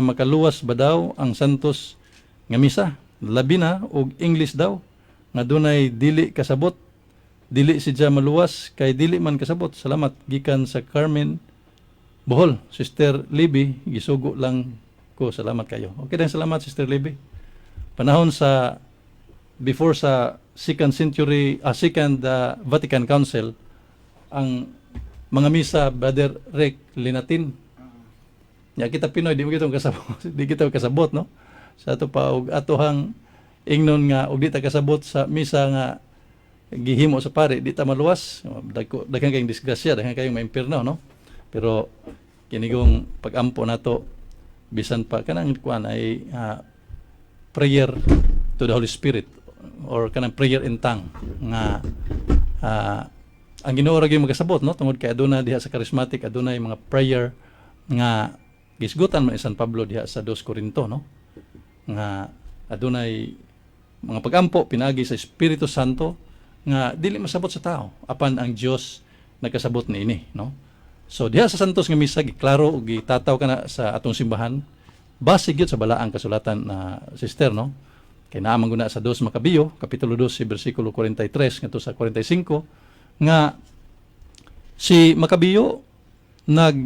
Nga makaluwas ba daw ang Santos nga misa? Labi na og English daw nga dunay dili kasabot. Dili siya maluwas kay dili man kasabot. Salamat gikan sa Carmen Bohol, Sister Libby, gisugo lang ko. Salamat kayo. Okay dan, salamat, Sister Libby. Panahon sa before sa second century, second Vatican Council, ang mga misa, Brother Rick, Linatin. Nya kita Pinoy, di mo kita kasabot, di kita kasabot, no? Sa ato pa og atohang ingnon nga og di ta kasabot sa misa nga gihimo sa pare, di ta maluwas. Dagko, daghan kayong disgrasya, daghan kayong maimpirno, no? Pero kinigong pagampo nato bisan pa kanang kuan ay prayer to the Holy Spirit or kanang prayer in tongue nga ang Ginoo ra gyud makasabot, no, tungod kay aduna diha sa charismatic, aduna yung mga prayer nga gisgutan man ni San Pablo diha sa 2 Corinto, no, nga adunay mga pagampo pinaagi sa Espiritu Santo nga dili masabot sa tao, apan ang Dios nagkasabot niini, no? So diha sa Santos nga misa, giklaro ug gitataw kana sa atong simbahan base gyud sa Balaang Kasulatan na, sister, no? Kay naa man guna sa 2 Makabiyo kapitulo 2 bersikulo 43 ngadto sa 45 nga si Makabiyo nag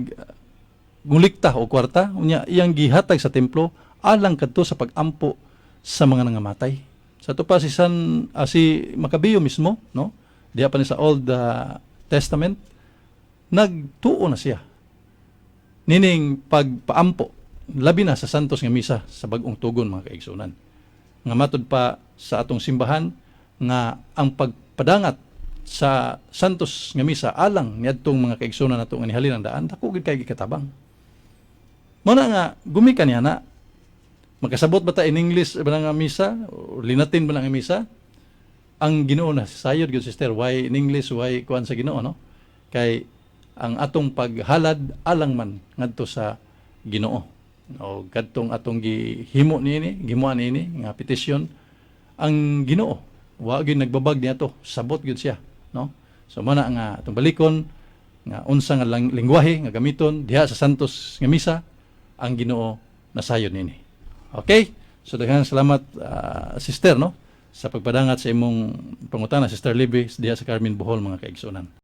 ngulikta og kwarta, unya iyang gihatag sa templo alang kadto sa pagampo sa mga nangamatay. Sa ato pa si San si Makabiyo mismo, no, diha pa ni sa Old Testament, nagtuo na siya nining pagpaampo, labi na sa Santos nga Misa sa Bag-ong Tugon, mga kaigsunan, nga matud pa sa atong simbahan nga ang pagpadangat sa Santos nga Misa alang niadtong mga kaigsunan nato nga nihalin ang daan, dako gid kay gikatabang. Mao na nga gumikan niya na makasabot ba ta in English ba nga misa o Linatin ba nga misa, ang Ginoo na sayod gyud, sister. Why in English, why kuan sa Ginoo, no? Kay ang atong paghalad alang man ngadto sa Ginoo o kadtong atong gihimo niini, gimuan niini nga petisyon, ang Ginoo wa gyud nagbabag niadto, sabot gyud siya, no? So mao na nga atong balikon nga unsa nga lingwahe nga gamiton diha sa Santos nga Misa, ang Ginoo nasayod niini. Okay, so daghang salamat, sister, no, sa pagpadangat sa imong pangutana, Sister Libby diha sa Carmen, Bohol, mga kaigsunan.